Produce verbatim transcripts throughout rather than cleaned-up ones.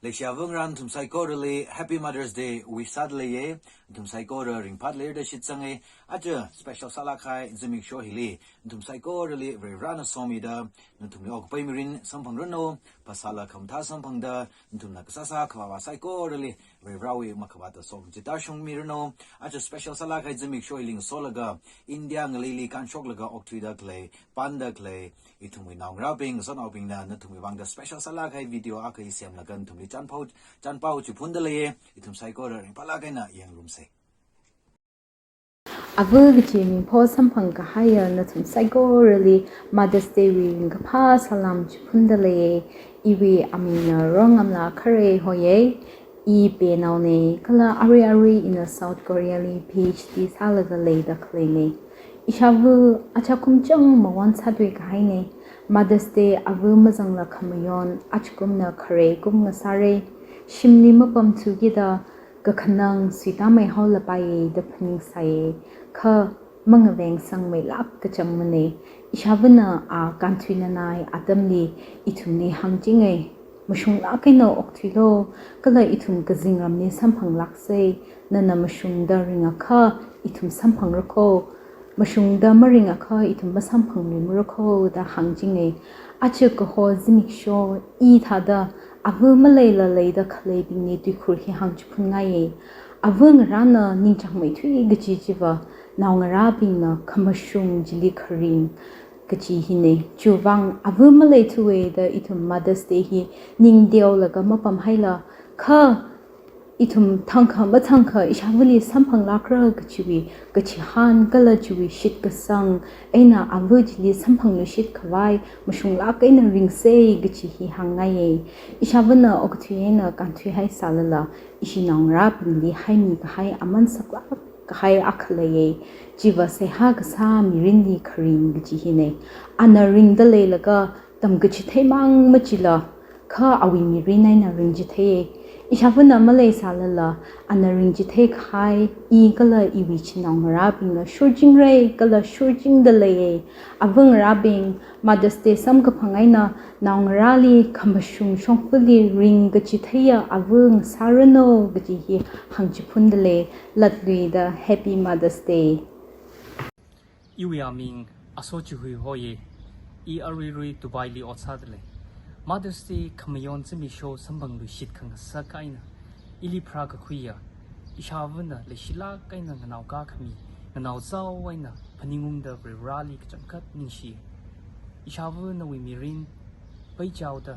Leishiya āva ngarā nathum saikorali Happy Mother's Day wish sāda leiye. Nathum saikora ringphāda leira da shitsanga. Aja special sālāk kahai zimiksho hili nathum saikorali Varivarana somida, nathumli okpai mirin samphangranu, phasāla khamathā samphangda, nathumna kasāsā khavāvā saikorali Varivarawui makhavāta sokhami chi tāshungmiranu. Aja special sālāk kahai zimiksho hili ngasolaga, India ngaleili kānshoklaga okthuida khalei, panda khalei ithumwui naongarābing, zanaobingna nathumwui vangda special sālāk kahai video akha hi semlaga nathumli chānpao, chānpao chiphunda leiye. Ithum saikora ringphālāk eina yangrumsa. Āva kachi mingpho samphang kahaiya nathum saikorali Mother's Day wui ringkaphā salām chiphunda leiye. Iwui amingna Rongamla Kharei hoye. I Penaone, kala arui arui ina South Korea li PhD sālaga leida khaleine. Ishāva achakum chang mawon sāthui kahaine. Mother's Day āva mazangla khamayon achakumna khare kum ngasāre. Shimli mapamthukida kakhanang suitāmei haolapaiye da phaningsaiye. Kha mangavengsangmeilāk kachangmane. Ishāvana a kānthuinanai atamli ithumli hāngchinge. Mashunglāk eina okthuilo, kala ithum kazingramli samphanglākse. Nana mashungda ringakha ithum samphangrako. Mashungda maringakha ithum masamphangluimarako da hāngchinge. Aja kaho zimiksho i thāda āva maleila leida khaleibingli tuikhur hi hāngchiphunngai. Āva ngarāna ningchāngmeithui kaji chiva, naongarābingna khamashung chili kharing kaji hine. Chiwuivang āva maleithuwe da ithum Mother's Day hi ningteolaga mapamhaila, kha ithum thangkha mathangkha ishāvali samphanglākra kachiwui kachihān kala chiwui shitkasang eina āva chili samphangluishit khavai mashunglāk eina ringse kaji hi hāngngaiye. Ishāvana okathui eina kānthuihai sālala, ishi naongarābingli haimi kahai aman saklāk kahai akha leiye. Chiva seihā kasā mirinli kharing kaji hine. Ana ringda leilaga tamkachitheimang machila, kha awui mirin eina ringchitheiye. Ishāvana maleisālala, ana ringchithei kahai i kala iwui chinaongarābingla shurchingra kala shurchingda leiye. Āva ngarābing, Mother's Day samkaphang eina naongarāli khamashung shongfali ringkachitheiya āva ngasāranu kaji hi hāngchiphunda lei. Latluida Happy Mother's Day. Iwui aming Aso Chihui hoye. I aruirui Dubai li ot sāda lei. Mother's Day khamayon zimiksho samphangluishit khangasak eina ili pharākakhuiya, ishāvana leishilāk eina nganaokā khami, nganaozao eina phaningungda Varivarali kachangkhat ningshi. Ishāva nawui mirin peichaoda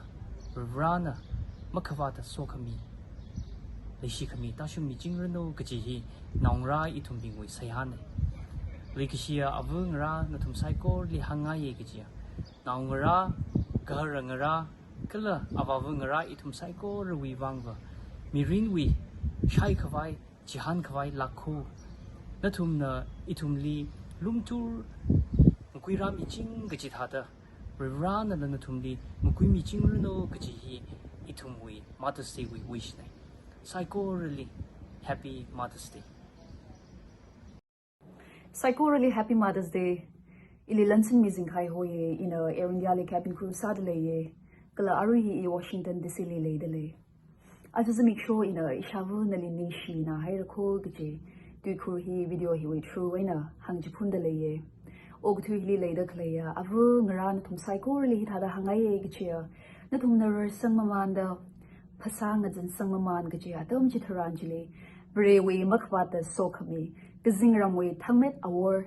Varivarana makhavāta sokhami, leishikhami tāshungmichingranu kaji hi naongarā ithumbingwui seihāne. Leikashiya āva ngarā nathum saikorali hāngngaiye kajiya, naongarā, gahara ngarā, kala avāva ngarā ithum saikorawui vangva mirinwui shaikhavai, chihānkhavai lākkho. Nathumna ithumli lumtur ngakuirāmiching kaji thāda, Varivaranala nathumli ngakuimichingranu kaji hi ithumwui Mother's Day wui wish ne. Saikorali Happy Mother's Day. Saikorali Happy Mother's Day. Ili Lansinmi Zingkhai hoye, ina Air India li cabin crew sāda leiye. Kala arui hi i Washington D C li leida lei. Aja zimiksho ina ishāva nali ningshina hairako kaji tuikhur hi video hiwui through eina hāngchiphunda leiye. Okathui hili leida khaleiya āva ngarā nathum saikorali hithāda hāngngaiye kajiya, nathumna rarsang mamānda, phasā ngazinsang mamān kaji atam chitharan chili, Varewui makhavāta sokhami, kazingramwui thangmet awor,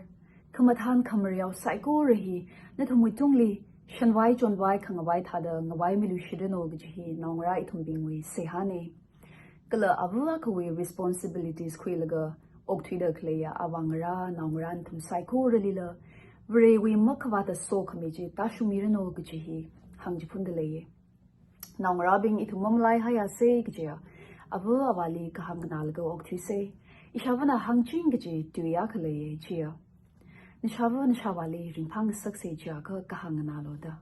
khamathān khamareo saikora hi nathumwui tungli shanvai chonvai khangavai thāda ngavaimiluishitranu kaji hi naongarā ithumbingwui seihāne. Kala āva akhawui responsibilities khuilaga okthuida khaleiya avā ngarā, naongarā nathum saikoralila Varewui makhavāta sokhami chi tāshungmiranu kaji hi hāngchiphunda leiye. Naongarābing, ithum mamalaihaiyase kajiya, āva avāli kahāng nganālaga okthuise. Ishāvana hāngching kaji tui akha leiye chiya, nashāva nashāvāli ringphāngasakse chiakha kahāng nganālu da.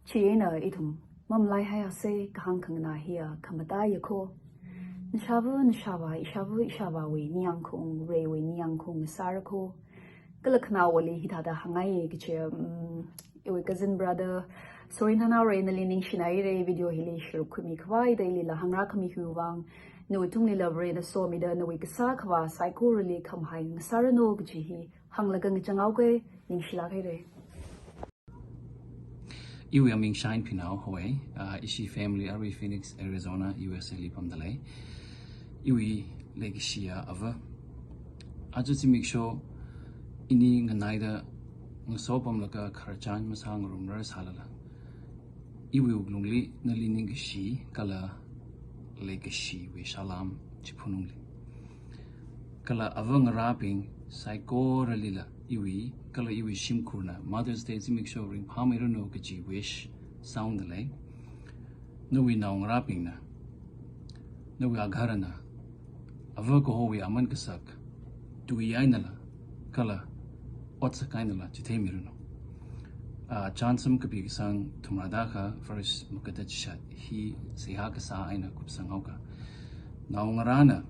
Chieina ithum mamalaihaiyase, kahāng khanganā hiya khamataiya kho. Nashāva nashāvā, ishāva ishāvāwui ningyāngkhaung, Varewui ningyāngkhaung sāra kho. Kala khanaowali hithāda hāngngaiye kajiya, mm, iwui cousin brother Sorin hanaore, nali ningshinaire. Video hili share khuimi khavai da ilila hāngrākhami hiwui vang, nawui tungli Varena somida nawui kasā khavā saikorali khamahai ngasāranu kaji hi hānglaga ngachang haoke. Ningshilāk haire. Iwui aming Shine Phinao hoi, ah, ishi family arui Phoenix, Arizona, U S A li pamdalei. Iwui leikashiya ava. Aja zimiksho ini nganaida ngaso pamlaga khararchan masāngarumrar sālala, iwui wuklungli nali ningkashi kala leikashiwui salām chiphun ungli. Kala ava ngarābing saikoralila iwui kala iwui shimkhurna Mother's Day zimiksho ringphāmeiranu kaji wish sāungdalei. Nawui naongarābingna, nawui agaharana, ava kahowui aman kasak tui einala kala otsak einala chitheimiranu. Ah, chānsam kapi kasang thumrada kha verse makada chishat hi seihā kasā eina kupsang haoka. Naongarāna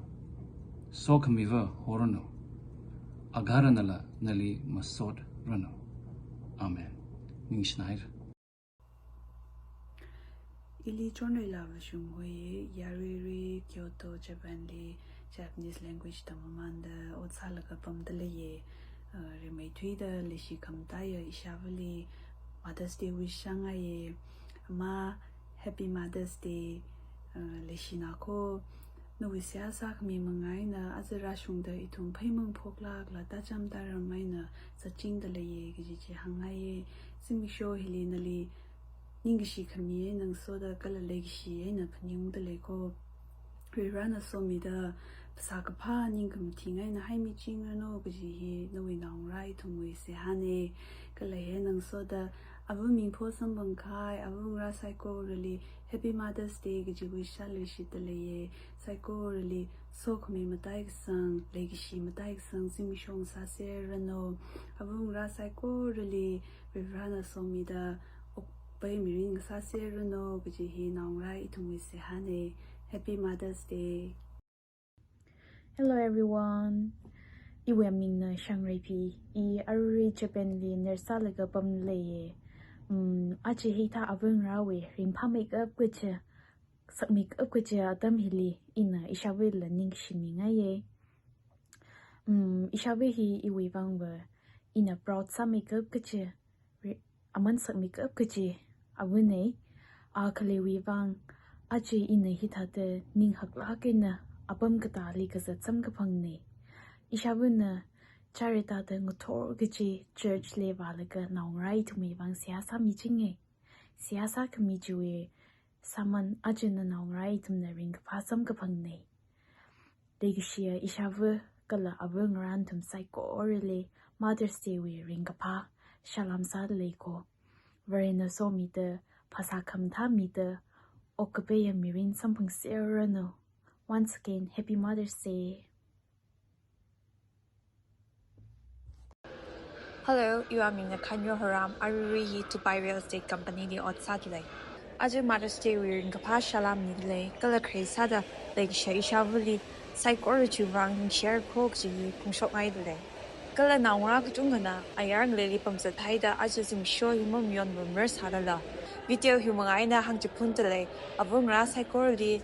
sokhamiva horanu, agaharanala nali masotranu. Amen. Ningshinaire. Ili Chonreila Vashum hoi, yaruirui Kyoto, Japan li Japanese language tammamanda ot sālaga pamdaleiye. Uh, rimeithuida leishi khamataiya ishāvali Mother's Day wish sāngaiye. Ama, Happy Mother's Day. Uh, leishina kho nawui seihā sākhami manga eina aja rāshungda ithum pheimang phoklākla tācham tāram eina zatchingdaleiye kaji chi hāngngaiye. Zimiksho hili nali ningkashi khami eina ngasoda kala leikashi eina phaningungdalei kho. Varivarana somida phasā kaphā ningkhamathing eina haimichingranu kaji hi nawui naongarā ithumwui seihāne. Kala hi eina ngasoda ava mingpho samphang kahai ava ngarā saikorali Happy Mother's Day kaji wish sāluishitdaleiye. Saikorali sokhami mataikasang, leikashi mataikasang zimiksho ngasāseranu. Ava ngarā saikorali Varivarana somida okpai mirin ngasāseranu kaji hi naongarā ithumwui seihāne. Happy Mother's Day. Hello everyone. Iwui amingna Shangreiphi. I arui Japan li nurse sālaga pamleiye. Um, aja hithā ava ngarāwui ringphāmeikap kachi, sakmeikap kachi atam hili ina ishāvaila ningshimingaiye. Um, ishāva hi iwui vangva ina proud sāmeikap kachi, ri-, aman sakmeikap kachi avane. A khaleiwui vang aja ina hithāda ninghaklāk eina apam katāli kazat samkaphangne. Ishāvana chāra tāda ngathor kachi church li vālaga naongarā ithumwui vang seihā sāmichinge. Seihā sākhami chiwui sāman ajana naongarā ithumna ringkaphā samkaphangne. Leikashiya ishāva kala ava ngarā nathum saikorali Mother's Day wui ringkaphā salām sādalei kho. Varena somida phasā khamathā mida okkapaiya mirin samphangseranu. Once again, Happy Mother's Day. Hello, iwui amingna Khanyo Haram, aruirui hi Dubai Real Estate Company li ot sādalei. Aja Mother's Day wui ringkaphā salām midalei, kala kharei sāda leikashiya ishāvali saikora chiwui vang ningshir kho kaji hi phongshokngaidalei. Kala naongarā katongana ayar ngaleili pamzat haida aja zimiksho hi mamayonrumrar sālala, video hi manga eina hāngchiphundalei, ava ngarā saikorali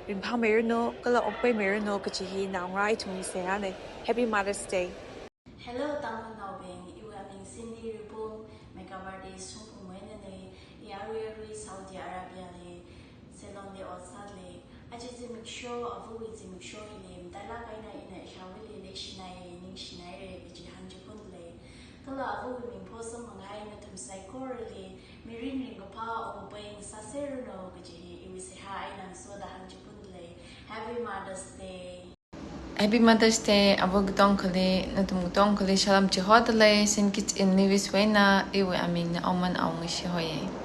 ringphāmeiranu kala okpaimeiranu kaji hi naongarā ithumwui seihāne. Happy Mother's Day. Hello, Tangkhulnaobing. Iwui aming Cindy Ripum, makeup artist Shungphung Moinane. I aruirui Saudi Arabia li salon li ot sādalei. Aja zimiksho, avawui zimiksho hili matailāk eina ina ishāvali leishinai, ningshinaire kaji hāngchiphundalei. Kala avawui mingpho samphang kahai nathum saikorali mirin ringkaphā okpai ngasāseranu kaji hi iwui seihā eina ngasoda hāngchiphundalei. Happy Mother's Day. Happy Mother's Day, ava katongkhali, nathum katongkhali salām chihodalei, Saint Kitts and Nevis wui eina. Iwui amingna Oman Aongashi hoye.